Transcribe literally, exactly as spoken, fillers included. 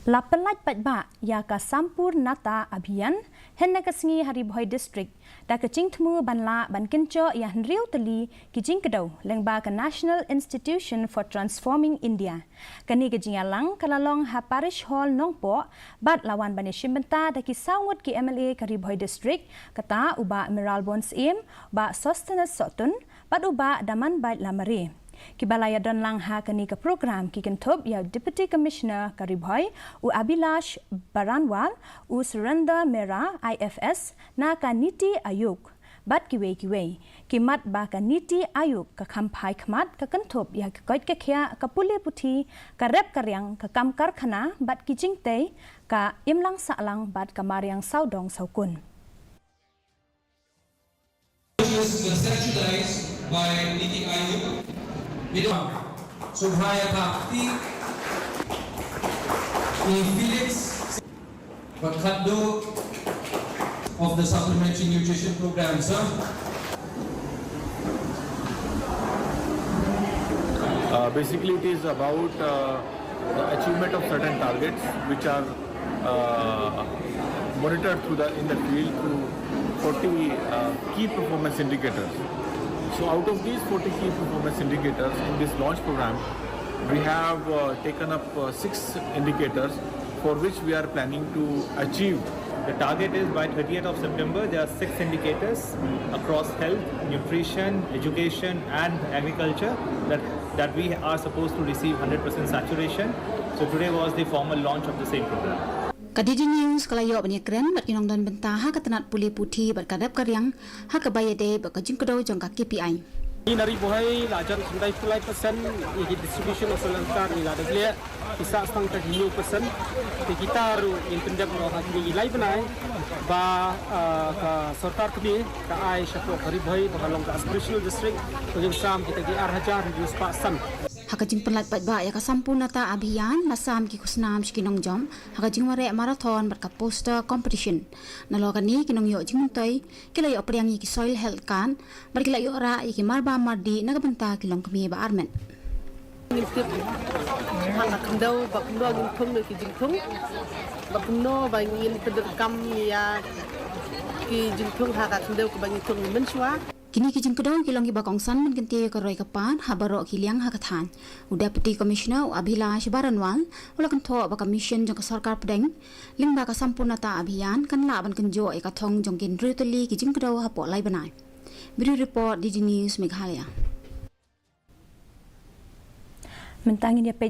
La pyllait paidbah ïa ka Sampoornata Abhiyan hynne ka sngi ha Ri Bhoi District da ka jingthmu ban lah ban kynjoh ïa hynriew tylli ki jingkdew lyngba ka National Institution for Transforming India. Kane ka jingïalang ka la long ha Parish Hall Nongpoh bad la wan ban ïashim bynta da ki saw ngut ki M L A ka Ri Bhoi District, kata u Bah Mayralborn Syiem, Bah Sosthenes Sohtun bad u Bah Damanbait Lamare. Kiba la ïadon lang ha kane ka program ki kynthup ïa u Deputy Commissioner ka Ri Bhoi, u Abhilash Baranwal, u Surinder Mehra, I F S na ka NITI Aayog bad kiwei kiwei. Ki mat ba ka NITI Aayog ka kham phai khmat, ka kynthup ïa ka koit ka khiah, ka pule puthi, ka rep ka riang, ka kam karkhana bad ki jingtei, ka imlang sahlang bad ka mariang sawdong sawkun. Is subsidized by NITI Aayog. Subhaya Bhakti, Felix, But Khaddo of the Supplementary Nutrition Program, sir. Uh, basically, it is about uh, the achievement of certain targets which are uh, monitored through the in the field through forty uh, key performance indicators. So, out of these forty key performance indicators in this launch program, we have uh, taken up uh, six indicators for which we are planning to achieve. The target is by thirtieth of September, there are six indicators across health, nutrition, education, and agriculture that, that we are supposed to receive hundred percent saturation. So today was the formal launch of the same program. Ka D D News ka la ïoh ban ïakren bad ki nongdon bynta ha ka tnat pule puthi bad ka rep ka riang ha kaba ïadei bad ka jingkdew jong ka K P I. Ngi na Ri Bhoi la jan khyndai phew lai percent ïa ki distribution of solar car ngi la dep leh. Ki sah tang ka hynñiew percent. Te kita ruh ngin pyndep noh ha kine ki lai bnai ba ah, ka sorkar kmie ka ai shapoh ka Ri Bhoi ba ka long ka aspirational district. Ka jingïasam kita ki ar hajar hynñiew spah san. Ha ka jingpynlait paidbah ïa ka Sampoornata Abhiyan la sam ki khusnam sha ki nongjop ha ka jingwanrah marathon bad ka poster competition. Nalor kane ki nongïoh jingmyntoi ki la ïoh pdiang ïa ki soil health card bad ki la ïoh rah ïa ki marba mardih na ka bynta ki longkmie ba armet. Ngin tip ha ka khyndew ba kumno ngin thung ïa ki jingthung, ba kumno ba ngin pyndonkam ïa ki jingthung ha ka khyndew kaba ngin thung mynshuwa. Kine ki jingkdew ki long kiba kongsan ban kyntiew ïa ka roi ka par ha baroh ki liang ha ka thaiñ. U Deputy Commissioner u Abhilash Baranwal u la kynthoh ba ka mission jong ka sorkar pdeng lyngba ka Sampoornata Abhiyan kan lah ban kynjoh ïa ka thong jong ki hynriew tylli ki jingkdew hapoh lai bnai. Bureau Report, D D News Meghalaya. Mynta ngin ïa peit